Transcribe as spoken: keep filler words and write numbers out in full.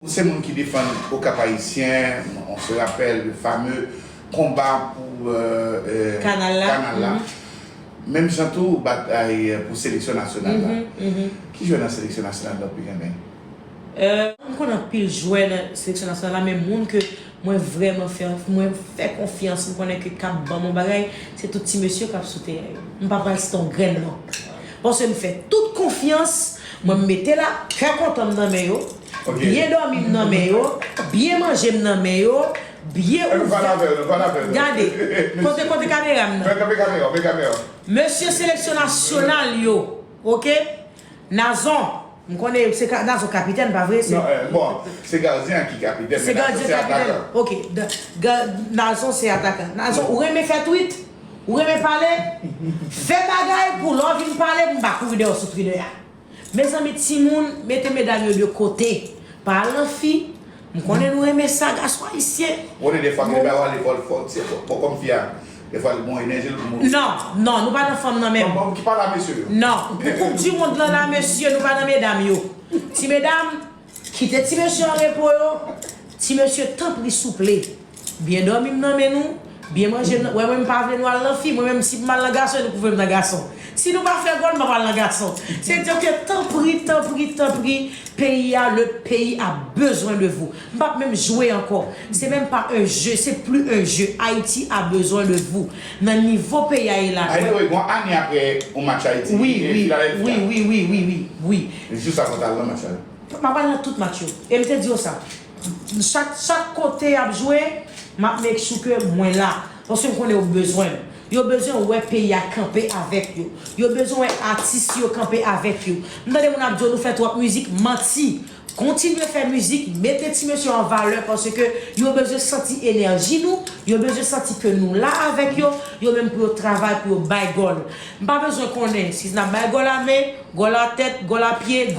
Ou se moun ki defann Okap Ayisyen, on se rapèl le fameux konba pou euh, euh, Kanal la. Kanal la. Menm jan tou ou batay pou seleksyon nasyonal la. Ki jwè nan seleksyon nasyonal la ou pi renmen? Euh, m konn anpil jwè nan seleksyon nasyonal la, men moun ke mwen vrèman fè, mwen fè konfyans, m konnen ke k ap ban m yon bagay, se tout ti mesye k ap sou teren yo. M pa pral site yon grenn non. Paske m fè tout konfyans, mwen m mete la, kè kontan m nan men yo, byen dòmi m nan men yo, byen manje m nan men yo, byen ouvè. Gade, kote kote kamera m nan. Mesye seleksyon nasyonal yo, oke? Nazon, m konnen se Nazon kapitèn, pa vre? Non, bon, se gadyen ki kapitèn. Se gadyen kapitèn. Oke, Nazon se atakan. Nazon, ou renmen fè tweet? Ou renmen pale? Fè bagay pou lè w vin pale pou m pa kouri dèyè w sou Twitter a. Mezanmi, timoun, mete medam yo de kote. Pa al nan fi. M konnen nou renmen sa, gason ayisyen. Ou konnen defwa gen bagay w ale fò l fò, se fò kòm fi a. Defwa li bon enèji l pou moun. Non, non, nou pa nan fanm nan menm. Fanm ki pale a mesye yo. Non, pou koup di mond lan la, mesye, nou pa nan medam yo. Ti medam, kite ti mesye an repo yo. Ti mesye, tanpri souple. Byen dòmi m nan men nou, byen manje m nan, wè mwen m pa vle nou al nan fi, mwen menm si m al nan gason, nou kouvri m nan gason. Si nou pa fè gòl, m ap al nan gason. Se di ke tanpri, tanpri, tanpri, peyi a, le peyi a besoin de vous. M p ap menm jwe ankò. C'est même pas un jeu, c'est plus un jeu. Haïti a besoin de vous. Nan nivo peyi a ye la. By the way, gon ane apre yon match Ayiti, wi, wi, wi, wi, wi, wi, wi, wi. Jis avan t al nan match la. M ap al nan tout match yo. E m te di yo sa. Chak, chak kote y ap jwe, m ap make sure ke mwen la. Paske m konnen yo bezwen m. Yo bezwen wè peyi a kanpe avèk yo. Yo bezwen wè atis yo kanpe avèk yo. M tande moun ap di yo nou fè twòp mizik, manti. Kontinye fè mizik, mete ti mesye yo an valè paske yo bezwen santi enèji nou, yo bezwen santi ke nou la avèk yo, yo menm pou yo travay pou yo bay gòl. M pa bezwen konnen si n ap bay gòl a men, gòl a tèt, gòl a pye, gòl